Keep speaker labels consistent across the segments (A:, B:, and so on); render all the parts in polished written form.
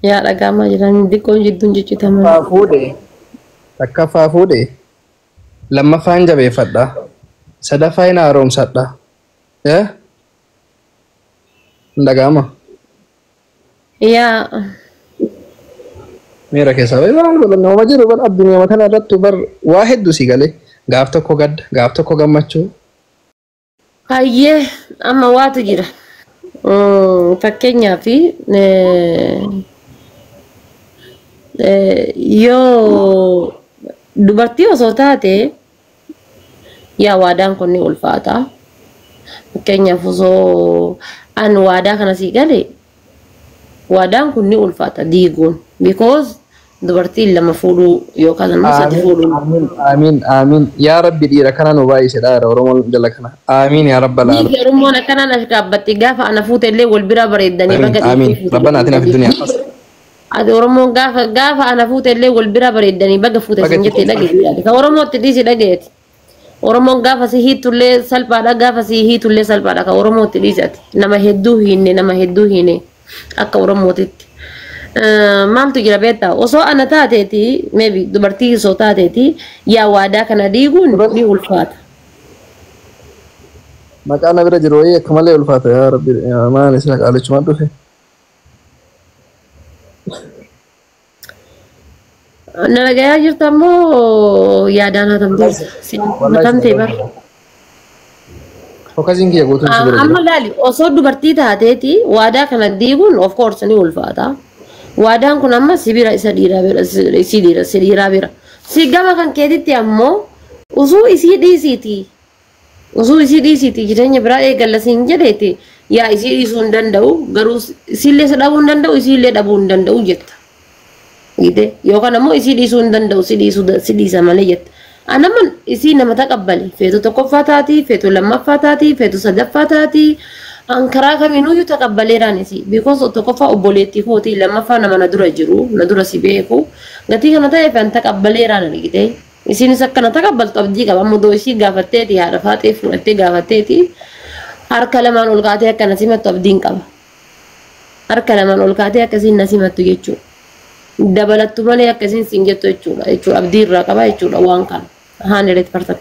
A: Yaa dhaga'amaa jiran xiqqoon jidduun ciccitaman.
B: Fuudhe takkaffaa fuudhe, lammaffaan jabeeffadha, sadaffaa hin haaromsadha. Hin dhaga'ama.
A: Yaa.
B: Miira keessaa bahe waan godhan nama jiru bar addunyaa kana irratti bar waa hedduu si galee gaaf tokko gadda, gaaf tokko gammachuu.
A: Hayyee, amma waatu jira. Fakkeenyaaf yoo dubartii osoo taate, yaa waadaan kun ni ulfaata. Fakkeenyaaf osoo an waadaa kana sii gale, waadaan kun ni ulfaata diiguun. Because dubartiin lama fuudhuu yookaan immoo sadi fuudhuun.
B: Amiin, amiin, amiin. Yaa Rabbi, dhiira kana nu baay'isedha jira Oromoon jala kana. Amiin yaa Rabbal aalamiin.
A: Dhiirri Oromoon akkanaan as dhaabbatti gaafa ana fuute illee wal biraa bareeddanii baga
B: Amiin.
A: dhiirri fuute.
B: Rabbana atina fi duniyaa.
A: Ati Oromoon gaafa ana fuute illee wal biraa bareeddanii baga fuute
B: Baga
A: sin jettee dhageetti. Ka Oromootti dhiisi dhageeti. Oromoon gaafa si hiitullee salphaadha, gaafa si hiitullee salphaadha. Ka Oromootti dhiisi ati. Nama hedduu hiinne, nama hedduu hiine akka Oromootitti. Maaltu jira beektaa? Osoo ana taateeti, maybe dubartii osoo taateeti, yaa waadaa kana diiguun ni ulfaata.
B: Maqaa na bira jiru wayii akka malee ulfaata, yaa Rabbi, maal isin qaalichuma dhufe.
A: Na dhagayaa jirta ammoo yaadaan hatamteessa. Hatamtee bara.
B: Fokkasiin kiyya guutuun si bira
A: Amma
B: jira.
A: laali, osoo dubartii taateeti waadaa kana diiguun of course ni ulfaata. Waadaan kun amma si bira, isa dhiiraa bira, si dhiira si dhiiraa bira. Si gama kan keetitti ammoo osoo isii dhiisiiti. Osoo isii dhiisiiti jireenya biraa eegalla siin jedheeti, yaa isii dhiisuu hin danda'u, garuu isiillee si dhabuu hin danda'u, isiillee dhabuu hin danda'u jetta. Gite yookaan ammoo isii dhiisuu hin danda'u, si dhiisuu si dhiisa malee jetta. Anamma isii nama taqabbale, feetu tokkoffaa taati, feetu lammaffaa taati, feetu sadaffaa taati. An karaa kamiinuyyuu taqabbaleeraan isii. Because tokkoffaa obboleettii kooti, lammaffaa nama na dura jiru, na dura si beeku. Gatii kana ta'eef an taqabbaleeraan argite. Isiinis akkana taqabbaltu abdii qaba. Amma doo isii gaafatteeti, haadha faaxee fudhattee gaafatteeti. Harka lamaan ol kaatee akka na simattu abdiin qaba. Harka lamaan ol kaatee akkasiin na simattu jechuudha. Dabalattu malee akkasiin siin jettu jechuudha. Jechuudha, abdii irraa qaba jechuudha waan kana. 100%.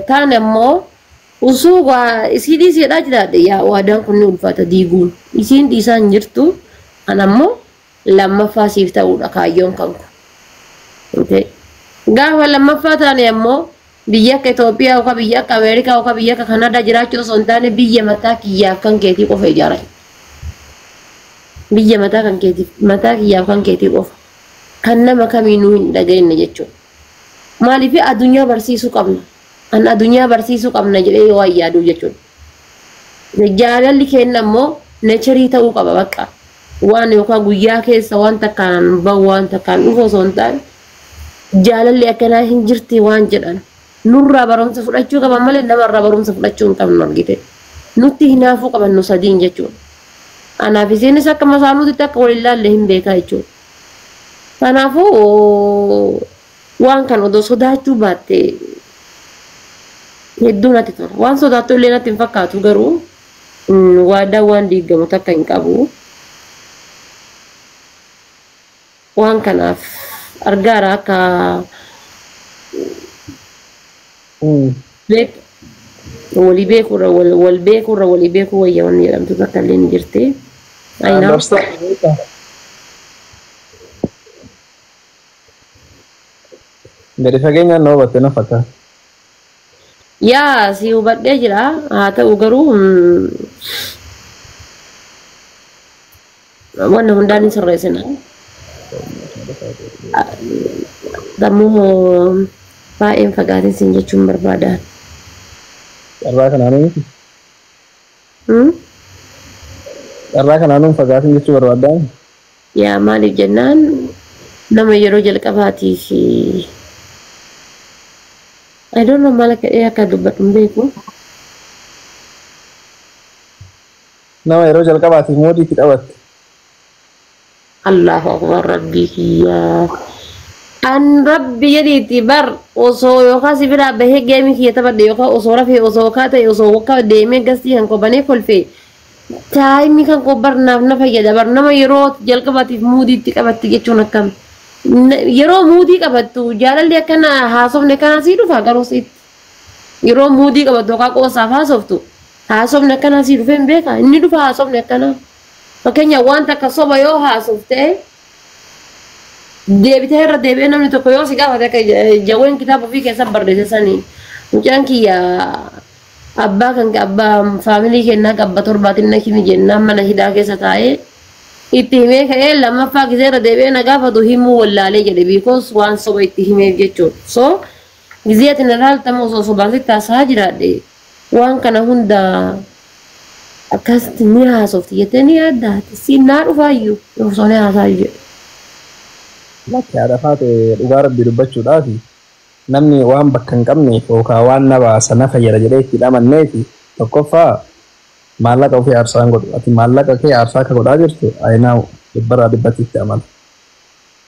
A: Taan ammoo usuu waa isii dhiiseedhaa jiraadhe, yaa waadaan kun ni ulfaata diiguun. Isiin dhiisaa hin jirtu. An ammoo lammaffaa siif ta'uudha kaayyoon kan kun. Gaafa lammaffaa taane ammoo biyya akka Itoophiyaa yookaan biyya akka Ameerikaa yookaan biyya akka Kanaadaa jiraachuu osoo hin taane, biyya mataa kiyyaaf kan keetii qofa ijaaran. Biyya mataa kan keetiif, mataa kiyyaaf kan keetii qofa. Kan nama kamiinuu hin dhageenye jechuudha. Maaliif addunyaa barsiisuu qabna? An addunyaa barsiisuu qabna jedhee yoo yaadu jechuudha. Jaalalli kenna ammoo naturii ta'uu qaba bakka. Waan yookaan guyyaa keessa waan takkaan bahu, waan takkaan dhufu osoo hin taane, jaalalli akkanaa hin jirti waan jedhan. Nurraa barumsa fudhachuu qaban malee namarraa barumsa fudhachuu hin qabnu argite. Nutti hinaafuu qaban nu sadiin jechuudha. Anaaf isiinis akka masaanuutitti akka wal ilaalle hin beekaa jechuudha. Kanaafuu waan kan odoo sodaachuu baatte hedduu natti tola. Waan sodaattu illee natti hin fakkaatu, garuu waadaan waan diigamu takka hin qabu. Waan kanaaf argaara akka beek walii beekuurra wal beekuurra walii beekuu wayya wanni jedhamtu takka illee ni jirti. I know.
B: Understand. Gadi fageenyaan na hubatte na fakkaata.
A: Yaa, si hubadhee jira. Haa ta'u garuu wanna hundaan hin sirreessina. Sammuu baay'een fagaatin siin jechuun barbaada.
B: Carraa kanaanuu miti.
A: Hmm?
B: Carraa kanaanuu hin fagaatin jechuu barbaaddaa?
A: Yaa, maaliif jennaan, nama yeroo jalqabaatii fi I don't know maal akka akka dubbadhu hin beeku.
B: Nama yeroo jalqabaatiif moodiitti qabatte.
A: Allahu akbar, rabbii kiyyaa. An rabbi jedhiitti bar osoo yookaan si biraa bahee geemii kiyya taphadhe, yookaan osoo rafee, osoo kaa ta'e, osoo wakka deemee gastii kan kobanee kolfee Time kan koo barnaaf na fayyada bar nama yeroo jalqabaatiif moodiitti qabatti jechuun akkam. Yeroo moodii qabattu jaalalli akkana haasofne kana sii dhufa garuu sitti. Yeroo moodii qabattu yookaan qoosaaf haasoftu haasofne akkana sii dhufee hin beeka inni dhufa haasofne akkana. Fakkeenyaaf wanta akka soba yoo haasoftee deebitee irra deebi'ee namni tokko yoo si gaafate akka jawween kitaaba ofii keessa barreesse sanii mucaan kiyya abbaa kan abbaa family kennaa qabba torbaatiin na kimi jennaan mana hidhaa keessa taa'ee itti himee ka'ee lammaffaa gisee irra deebi'ee na gaafatu himuu wallaalee jedhe because waan soba itti himeef jechuudha. So gisee ati na laaltamu osoo sobaan sitti haasa'aa jiraadhe waan kana hunda akkasitti ni haasofti jettee ni yaaddaati. Si naa dhufaayyuu osoo ni haasaa jedhe.
B: Lakki haadha faate dhugaa rabbii dubbachuudhaaf namni waan bakka hin qabneef yookaan waan na baasa na fayyada jedhee itti dhamanneef tokkoffaa maallaqa ofii aarsaa hin godhu. Ati maallaqa kee aarsaa akka godhaa jirtu ayinaa dhibbarraa dhibbatti itti amana.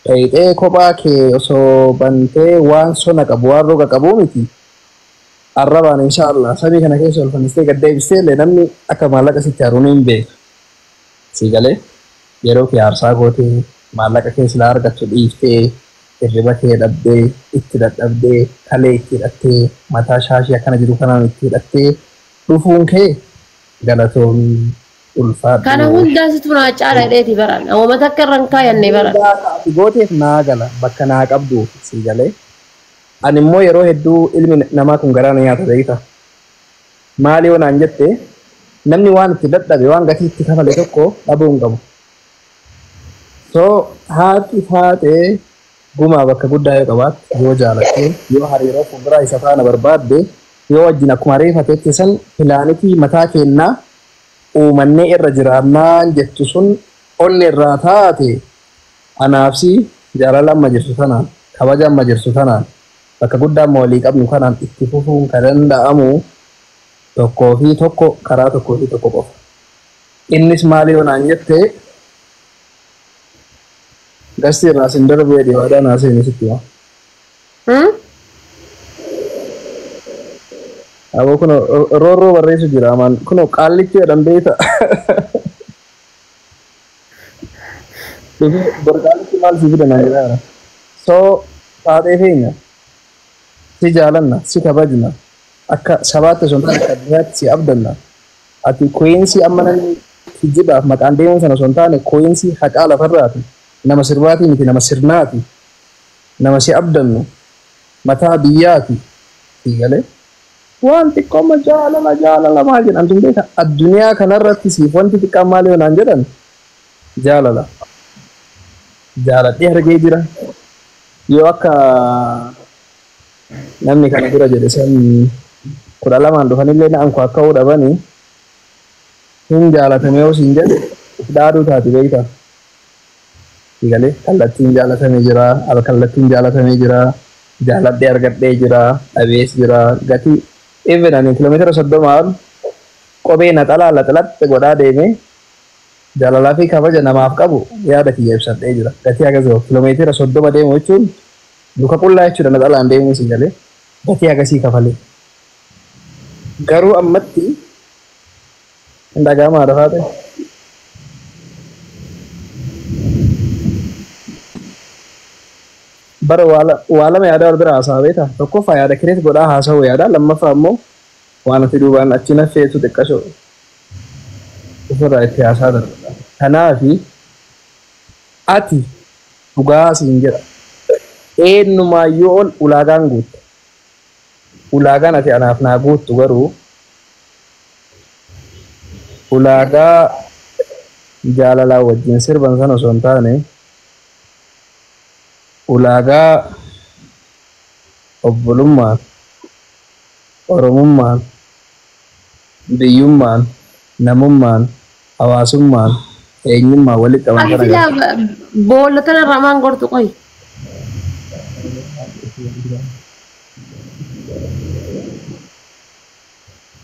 B: Dhayixee kophaa kee osoo bantee waan sona qabu waan roga qabuu miti. Arrabaan inshaallah samii kana keessa ol fannistee gad deebistee illee namni akka maallaqa sitti haruun hin beeku. Si galee yeroo kee aarsaa gootee maallaqa kee silaa argattu dhiiftee hirriba kee dhabdee itti dadhabdee kalee itti hidhattee mataa shaashii akkana jiru kanaan itti hidhattee dhufuun kee galatoomii ulfaadhu.
A: Kana hundaa situ naa caala jedheeti baran. Uummata akka irra hin kaayanne baran.
B: Ati gooteef naa gala bakka naa qabduuf si galee. Ani immoo yeroo hedduu ilmi namaa kun garaa na nyaata beekta. Maali yoo naan jette namni waan itti dadhabe waan gatii itti kafale tokko dhabuu hin qabu. So haati faatee gumaa bakka guddaa yoo qabaatte yoo jaalatte yoo hariiroo fuulduraa isa faana barbaadde yoo wajjin akkuma ariifatetti san pilaanitii mataa keennaa uumannee irra jiraannaan jettu sun onni irraa taate anaafsi jaalala amma jirtu tanaan kabaja amma jirtu tanaan bakka guddaa amma walii qabnu kanaan itti fufuun kan danda'amu tokkoo fi tokko karaa tokkoo fi tokko qofa. Innis maali yoo naan jette gasti irraa sin darbee dhiwaadhaa naa seeni sitti hima. Aboo kun roorroo barreessu jira amaan kun qaallichi jedhan beekta. Borqaallichi maal si fida naa jedhaa. So taatee feenya si jaalanna si kabajna akka sabaatti osoo hin taane akka addunyaatti si abdanna. Ati queensii amma namni kijibaaf maqaan deemuun sana osoo hin taane queensii haqaa lafarraati. Nama sirbaatii miti nama sirnaati. Nama si abdannu mataa biyyaati. Si galee waan xiqqooma jaalala jaalala maal jedhan tun beeka addunyaa kanarratti siif wanti xiqqaan maal yoo naan jedhan jaalala. Jaaladhee argee jira. Yoo akka namni kana dura jedhe san 12 dhufanillee na'an koo akka dhabanii hin jaalatame yoo siin jedhe dhaaduu taati beekta. Galee kallattiin jaalatamee jira, al kallattiin jaalatamee jira, jaaladhee argadhee jira, dhabees jira, gatii even ani kiiloomeetira 30 kophee naxalaa laxalatte godhaa deemee jaalalaa fi kabaja namaaf qabu yaada kiyya ibsadhee jira. Gatii hagas kiiloomeetira 30 deemu jechuun luka qullaa jechuudha naxalaan deemuu si galee gatii hagasii kafalee. Garuu ammatti hin dhaga'amaa dafaa ta'e. Bara waa lama yaada wal bira haasa'aa beektaa? Tokkoffaa yaada kireet godhaa haasa'uu yaada lammaffaa immoo waan ati duubaan achi naffeetu xiqqasho ofirraa itti haasaa darba. Kanaafi ati dhugaa siin jedha. Eenyumaayyuu ol ulaagaan guutta. Ulaagaan ati anaaf naa guuttu garuu ulaagaa jaalalaa wajjin sirban sana osoo hin taane ulaagaa obbolummaan, oromummaan, biyyummaan, namummaan, hawaasummaan, eenyummaan walitti qaban
A: Ati
B: kana
A: silaa boolla tanarraa maan gortu qoy.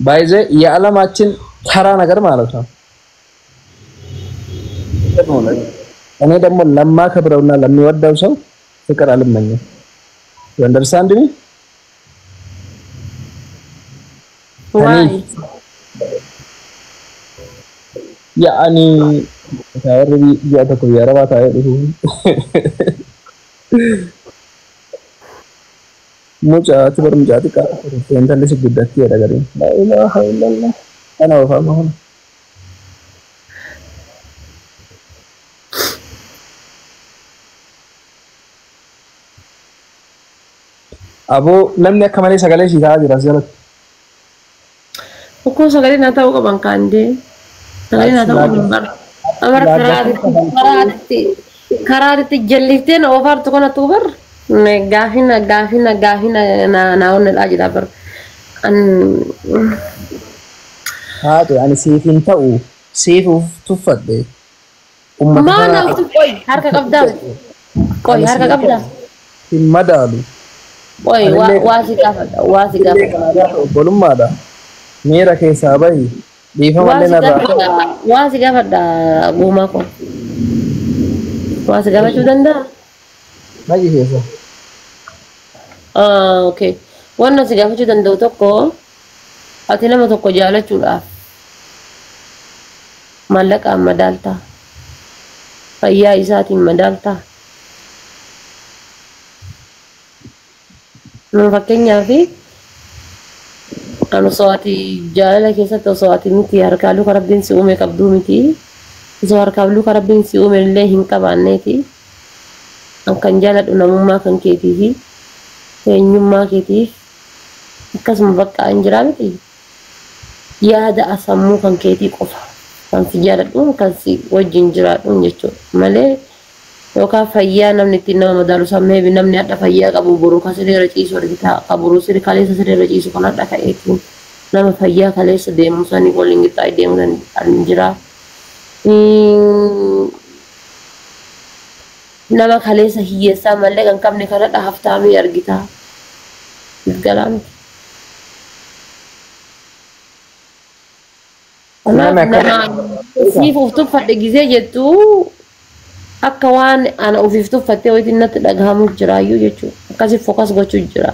B: ባይዘ የዓለማችን ተራ ነገር ማለት ነው። እኔ ደግሞ ለማከብረውና ለሚወደው ሰው ፍቅር አልመኝም። You understand me?
A: Why?
B: Yaa'anii warri biyya tokko biyya arabaa taa'ee dhufu. Mucaati bar mucaa xiqqaa turte intalli si guddatti jedha gariin. Laa ilaaha illallah. Kana ofaama kun. Aboo namni akka malee sagalee sii ta'aa jira as jalatti.
A: Ukkoo sagalee naa ta'uu qaban kaandee. Sagalee naa ta'uu qaban bara. Amara karaa itti jalliftee na oofaartu kanattuu bar. Gaafina gaafina gaafina naa onnedhaa jira bar.
B: Haadha ani siif hin ta'u siif uf tuffadhe. Uummata
A: Maa
B: kana
A: naaf qoy harka qabdaa? Qoy harka qabdaa?
B: hin madaalu.
A: Qoy
B: Anillee
A: waa si gaafadha waa si
B: illee
A: gaafadha.
B: kana gaafa obbolummaadha. Miira keessaa bahi dhiifama
A: Waa
B: illee
A: si
B: narraa ta'u.
A: gaafadha waa si gaafadha guumaa koo. Waa si gaafachuu danda'a?
B: Naqi keessa.
A: Ah, okay. Wanna si gaafachuu danda'u tokko ati nama tokko jaalachuudhaaf maallaqaan madaaltaa, fayyaa isaatiin madaaltaa. Nama fakkeenyaaf kan osoo ati jaalala keessatti osoo ati miti harkaa luka rabbiin si uume qabduu miti osoo harkaa luka rabbiin si uume illee hin qabaanneeti. An kan jaaladhu namummaa kan keetii fi eenyummaa keetiif akkasuma bakka an jiraa miti. Yaada sammuu kan keetii qofa kan si jaaladhuun kan si wajjin jiraadhuun jechuudha malee yookaan fayyaa namni ittiin nama madaalu sammee namni hadha fayyaa qabu boru kan sireera ciisu argita ka boru siree kaleessa sireera ciisu kan hadha ka'eetiin nama fayyaa kaleessa deemu sanii waliin qixxaa'ee deemuu danda'an jira. Nama kaleessa hiyyeessaa malee kan qabne kan hadha haftaamii argita. Galaa miti. Kanaaf
B: Nama akka
A: nama siif of tuffadhe gisee jettu akka waan ana ofiif tuffattee wayitiin natti dhagahamu jiraayyuu jechuudha. Akkasii focus gochuu jira.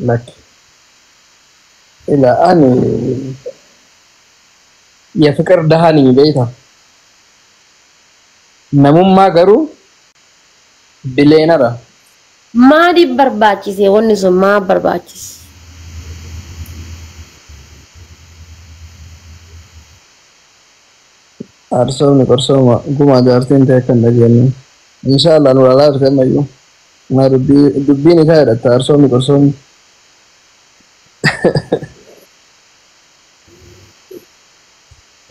B: Lakki. Ila ani የፍቅር ደሃ ነኝ beektaa. Namummaa garuu bileenara.
A: Maaliif barbaachise wanni sun maal barbaachise?
B: Arsoomni qorsooma gumaa jaartiin ta'e kan dhageenyu. Inshaallah nu laalaa jirti ammayyuu. Na dubbiin isaa jedhatta arsoomni qorsoomni.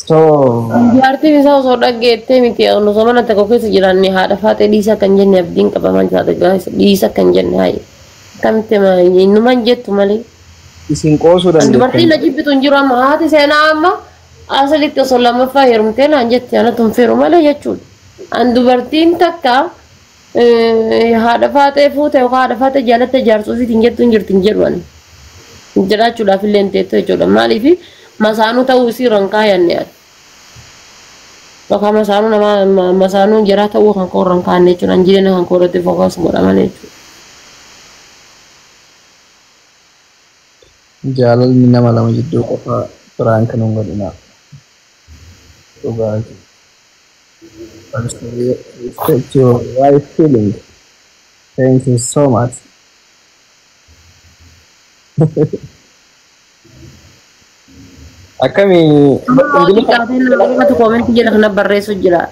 B: So
A: Jaartiin isaa osoo dhaggeettee miti osoo mana tokko keessa jiraanne haadha faatee dhiisa kan jenne abdiin qabaman jiraate dhiisa kan jenne hayi. Akkamitti innuman jettu malee.
B: Isin qoosuu
A: Dubartiin
B: dandeettan.
A: na jibbitu hin jiru amma haati seenaa amma asalitti osoo lammaffaa heerumtee naan jetti anatu hin feeru malee jechuudha. An dubartiin takka haadha faatee fuute yookaan haadha faatee jaalatte jaarsuufiit hin jettu hin jirti hin jedhu ani. Jiraachuudhaaf illee hin teettu jechuudha. Maaliif masaanuu ta'uu isii irra hin kaayanne ati. Yookaan masaanuu nama masaanuu jaraa ta'uu kan koo irra hin kaanne jechuudha. An jireenya kan koo irratti focus godha malee jechuudha.
B: Jaalalli nama lama jidduu qofa biraan kan hin godhina. Dhugaa. Respect your wife feeling. Thank you so much. Akkamii Ingiliffa
A: Xiqqaatee koomentii jala kana barreessu jira.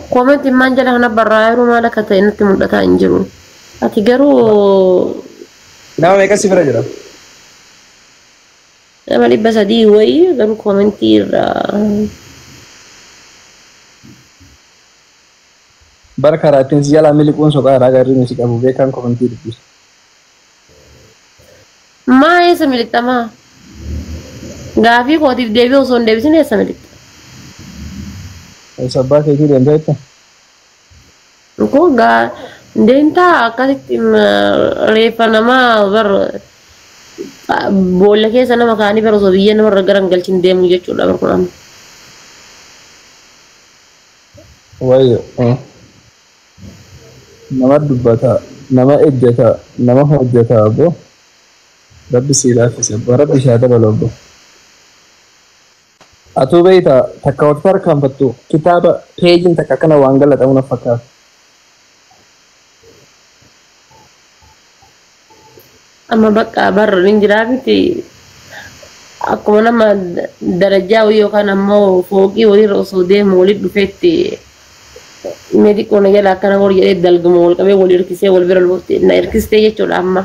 A: Koomentiin maan jala kana barraa'aa jiru maal akka ta'e natti mul'ataa hin jiru. Ati garuu
B: nama meeqa si bira jira?
A: Nama 300 wayii garuu koomentii irraa.
B: Bara karaa ittiin si jalaa miliquun soqaa irraa garri si qabu beekaan koomentii dubbisu.
A: Maa eessa milixxamaa? Gaafii kootiif deebii osoo hin deebisin eessa milixa?
B: Eessa abbaa keetii deemtee jetta?
A: Koo gaa deemtaa akkasitti reeffa namaa bar boolla keessa nama kaanii bar osoo biyyee namarra garan galchin deemu jechuudha bar kun amma.
B: Wayyo. Nama dubbata, nama ejjeta, nama hojjeta abbo. Rabbi sii laaffise abbaa, Rabbi si haa dabalu abbaa. Atuu beeyta takka waqti harkaanfattu kitaaba peejiin takka akkana waan galaxamu na fakkaata.
A: Amma bakka barru ni jiraa miti, akkuma nama darajaa wayii yookaan ammoo fooqii wayiirra osoo deemu walitti dhufeetti mee xiqqoo na jala akkana wal jedhee dalguma wal qabee wal hirkisee wal bira lubutti na hirkistee jechuudha amma.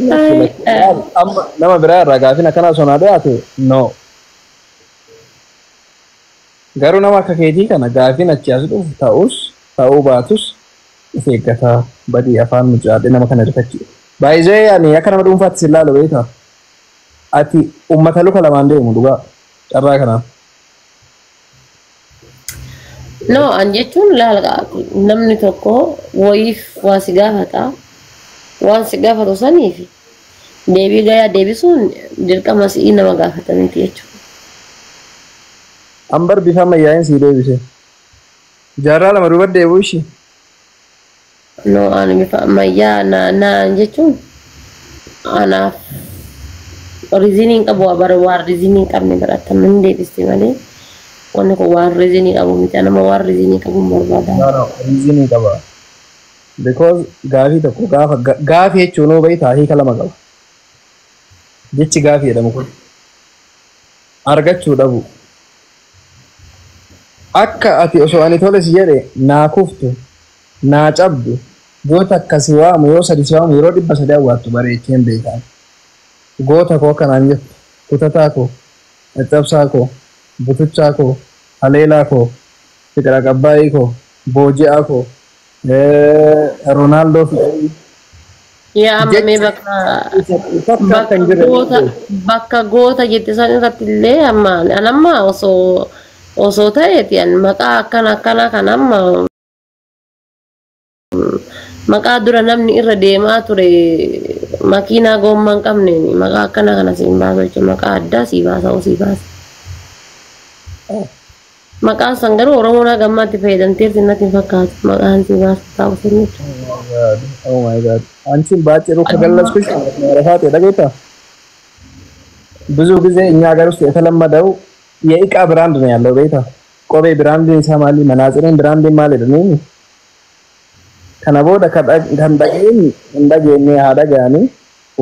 B: Amma nama biraa irraa gaafin akkanaa osoo naa dhiyaate no. Garuu nama akka keetii kana gaafin achi as dhufu ta'us ta'uu baatus of eeggataa badii afaan mucaadhe nama kana rifachi. Baay'ee ani akka nama dhuunfaatti si ilaalu beektaa? Ati uummata luka lamaan deemu dhugaa carraa kanaan.
A: No, an jechuun laala, namni tokko wayiif waa si gaafata. Waan si gaafatu saniif deebii gayaa deebisuun dirqama si'ii nama gaafataniiti jechuudha.
B: Ambar bifa ammayyaa'in sii deebise. Jaarraa lama duuba deebi'u ishii.
A: No, ani bifa ammayyaa na jechuun anaaf reason hin qabu, bara waan reason hin qabne barattama hin deebiste malee wanni kun waan reason qabu miti, nama waan reason qabu hin barbaada.
B: No, no, reason qaba. Because gaafii tokko gaafa gaafii jechuun beektaa hiika lama qaba. Jechi gaafii jedhamu kun argachuu dhabu. Akka ati osoo ani tole si jedhe naa kuftu, naa cabdu, goota akkasi waamu yoo sadi si waamu yeroo 300 awwaattu bareecheen beekaa. Goota koo akkanaan jettu, kutataa koo, caccabsaa koo, butuchaa koo, haleelaa koo, fiqira qabbaayii koo, booji'aa koo, Roonaaldoo fidhanii.
A: Yaa amma mee bakka
B: Takka akka hin jirre
A: goota bakka goota jette san irratti illee amma an amma osoo ta'eeti an maqaa akkana akkana kan amma maqaa dura namni irra deemaa ture makiinaa goommaa hin qabneen maqaa akkana kana siin baasa jechuudha, maqaa addaa sii baasa osii baasa. Maqaan san garuu Oromoon haga ammaatti fayyadamteerti natti hin fakkaatu, maqaan sii baasa taa'u sun jechuudha.
B: Oh my God. አንቺን በአጭሩ ከገለጽኩሽ ረፋት የጠጌታ ብዙ ጊዜ እኛ ሀገር ውስጥ የተለመደው የእቃ ብራንድ ነው ያለው። ቤታ ቆቤ ብራንድ ይሰማል፣ መናጽሬን ብራንድ ማለት ነው። Kana booda kan dhageenye hin dhageenye haa dhaga'anii,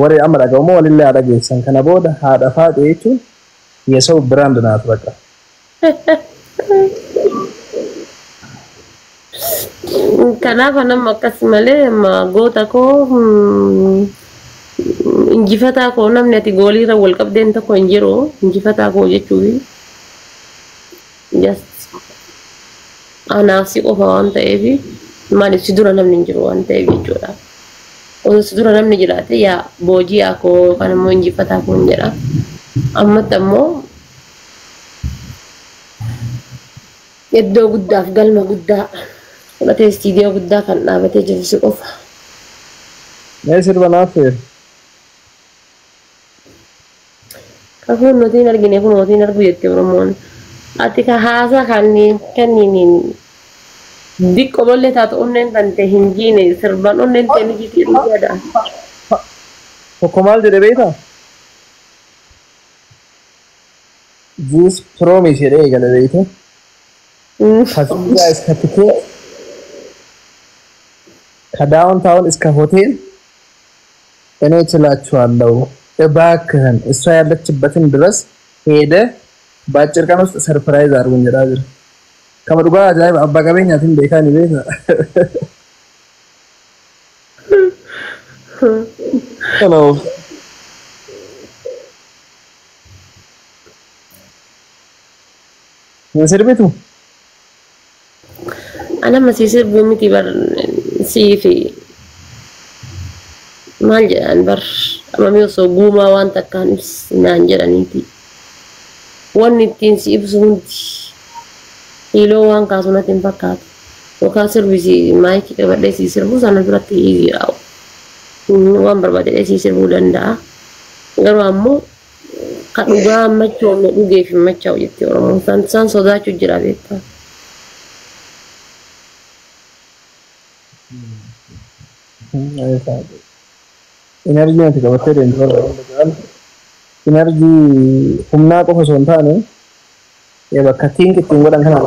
B: warri amma dhaga'u walillee haa dhageessan. Kana booda haadha faate jechuun የሰው ብራንድ ናት በቃ።
A: Kanaaf nama akkas malee amma goota koo, injifataa koo, namni ati gooliirra wal qabdeen tokko hin jiru injifataa koo jechuufi just anaaf si qofa waan ta'eef, maaliif si dura namni hin jiru waan ta'eef jechuudha. Osoo si dura namni jiraate yaa booji'aa koo yookaan immoo injifataa koo hin jedha. Ammatti ammoo iddoo guddaaf galma guddaa fudhatee istiidiyoo guddaa kan dhaabatee jiru si qofa.
B: Mee sirba naaf fe'e.
A: Kakuun nuti hin argine kun nuti hin argu jette Oromoon. Ati ka haasaa kanneen kanniiniin diqqoo bollee taatu onneen tante hin jiine, sirbaan onneen ta'e ni jiiti jedha.
B: Tokko maal jedhe beektaa? This promise jedhee eegale beekte. ከፊጋ እስከ ትኬት ከዳውንታውን እስከ ሆቴል እኔ እችላችኋለሁ፣ እባክህን እሷ ያለችበትን ድረስ ሄደ በአጭር ቀን ውስጥ ሰርፕራይዝ አድርጉኝ jedhaa jira. Kama dhugaa ajaa'iba abbaa qabeenyaatiin beekaa ni beekna. Hello. Hin sirbitu?
A: Ana amma si sirbuu miti bar, siifi maal jedhan bar, amma mi osoo guumaa waan takkaan ibsinaan jedhaniiti. Wanni ittiin si ibsu hundi hiiloo waan kaasu natti hin fakkaatu. Yookaan sirbi si maayikii qabadhee si sirbu sana biratti easyidha. Waan barbaade si sirbuu danda'a. Garuu ammoo ka dhugaa machoomne dhugeef hin machaa'u jettee Oromoon isaan sodaachuu jira beektaa.
B: Energy ati qabattee deemtu barbaada. Energy humnaa qofa osoo hin taane bakka think ittiin godhan kana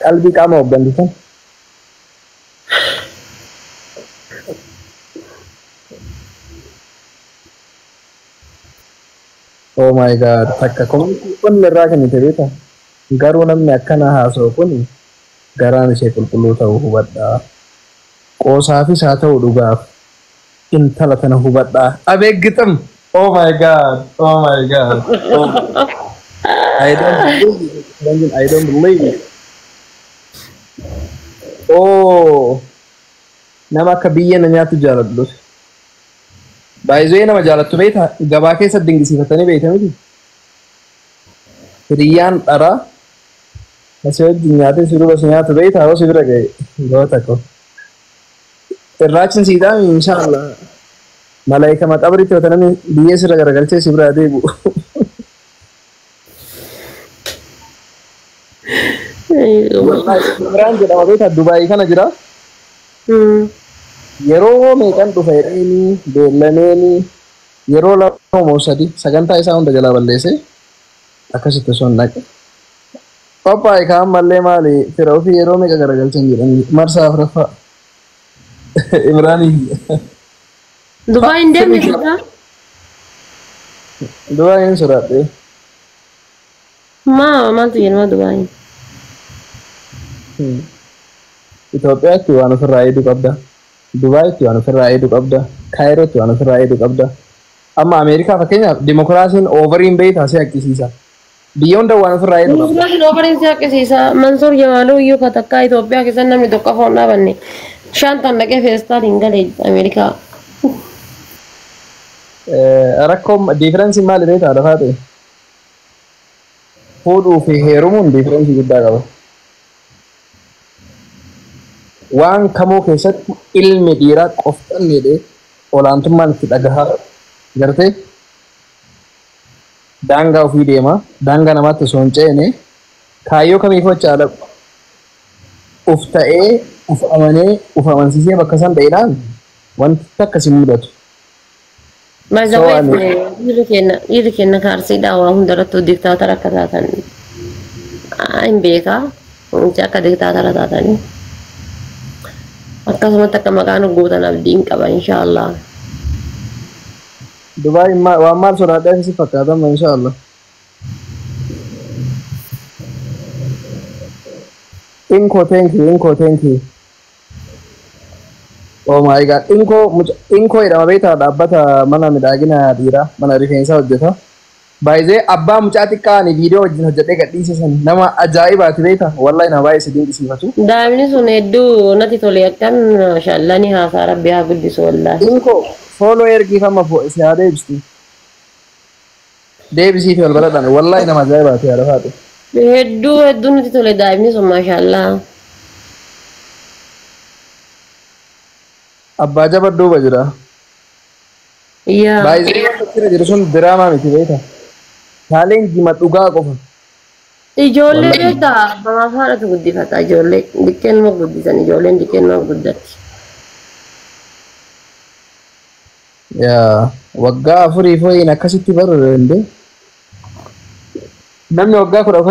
B: qalbii qaama hooggantu san. Oh my God, takka komantii qonni irraa kennite beektaa? Garuu namni akkana haasa'u kun garaan ishee qulqulluu ta'uu hubadhaa. Qoosaafis haa ta'u dhugaaf intala tana hubadhaa. Abee gixam! Oh my God! Oh my God! Oh. I don't believe it. I don't believe it. Oh! Nama akka biyya na nyaatu jaaladhu. Baay'ee nama jaalattu beektaa? Gabaa keessa dinqisiifatanii beekta miti? Hiriyyaan dharaa asii wajjin nyaatee si duuba si nyaatu beektaa? Yoo si bira ga'e goota ko. Irraachin siidaa inshaallah. Malaayika maqabritti yoo namni biyyee sirra garagalchee si biraa deebi'u. Imraan jedhama beektaa? Dubaayii kana jira. Yeroo meeqan dhufa jedheeni beellameeni yeroo 2 moo 3 sagantaa isaa hunda jalaa balleesse akkasitti osoo hin dhaqe. Qophaa'e kaan mallee maali fira ofii yeroo meeqa garagalchan jedhanii marsaa afuraffaa. Imraanii.
A: Dubaay hin deemne silaa?
B: Dubaayin sodaadhe.
A: Maa maaltu jedhama Dubaayin?
B: Itoophiyaatti waan ofirraa eeguu qabda. Dubaayitti waan ofirraa eeguu qabda. Kaayirootti waan ofirraa eeguu qabda. Amma Ameerikaa fakkeenyaaf dimokiraasiin overiin beektaa si haqqisiisa. Biyya hunda waan ofirraa eeguu qabda.
A: Dimokiraasiin overiin si haqqisiisa. Mansoor Jamaaluu iyyuu ka takkaa Itoophiyaa keessa namni tokko afoon dhaabanne. Shantaan dhaqee feestaaliin galee Ameerikaa.
B: Rakkoon differenceiin maali beektaa lafaa ta'e? Fuudhuu fi heerumuun difference guddaa qaba. Waan kamuu keessatti ilmi dhiiraa qoftan jedhee olaantummaan itti dhagahaa gartee daangaa ofii deema, daangaa namaatti osoo hin ceene, kaayyoo kamiif hojjaa dhaqu uf ta'ee, uf amanee, uf amansiisee bakka san dha'inaan wanti akkas hin mudatu.
A: Baay'ee dhiirri keenya kaarsiidhaa waa hundarrattuu diktaatara akka taatan hin beekaa. Wanti akka diktaatara taatanii. Akkasumatti akka maqaan guutan abdiin qaba inshaallah.
B: Dubaay waan maal sodaadhee si fakkaatama inshaallah. Inko, thank you, Inko, thank you. Oh my God, Inko, Inko jedhama beektaa? Dhaabbata mana miidhagina dhiiraa, mana rifeensaa hojjeta. Baay'ee abbaa mucaa xiqqaa ani viidiyoo wajjin hojjedhee gadhiise san nama ajaa'ibaati beektaa? Wallahi nama baay'ee si dinqisiifatu.
A: Daa'imni sun hedduu natti tole, akkan mashaallaa ni haasaa, rabbi haa guddisu wallaahi.
B: Inko follow ergiifama si haa deebisti. Deebisiifi wal baradhaan, wallahi nama ajaa'ibaati yaada faate.
A: Hedduu hedduu natti tole daa'imni sun, mashaallaa.
B: Abbaa jaba duuba jira.
A: Yaa.
B: Baay'ee wanta achirra jiru sun diraamaa miti beektaa? Challenge dhugaa qofa.
A: Ijoollee beektaa, abbaa haadhatu guddifata, ijoollee diqqeen nama guddisan, ijoolleen diqqeen nama guddatti.
B: Yaa waggaa 4 foyiin akkasitti baruu danda'e. Namni waggaa 14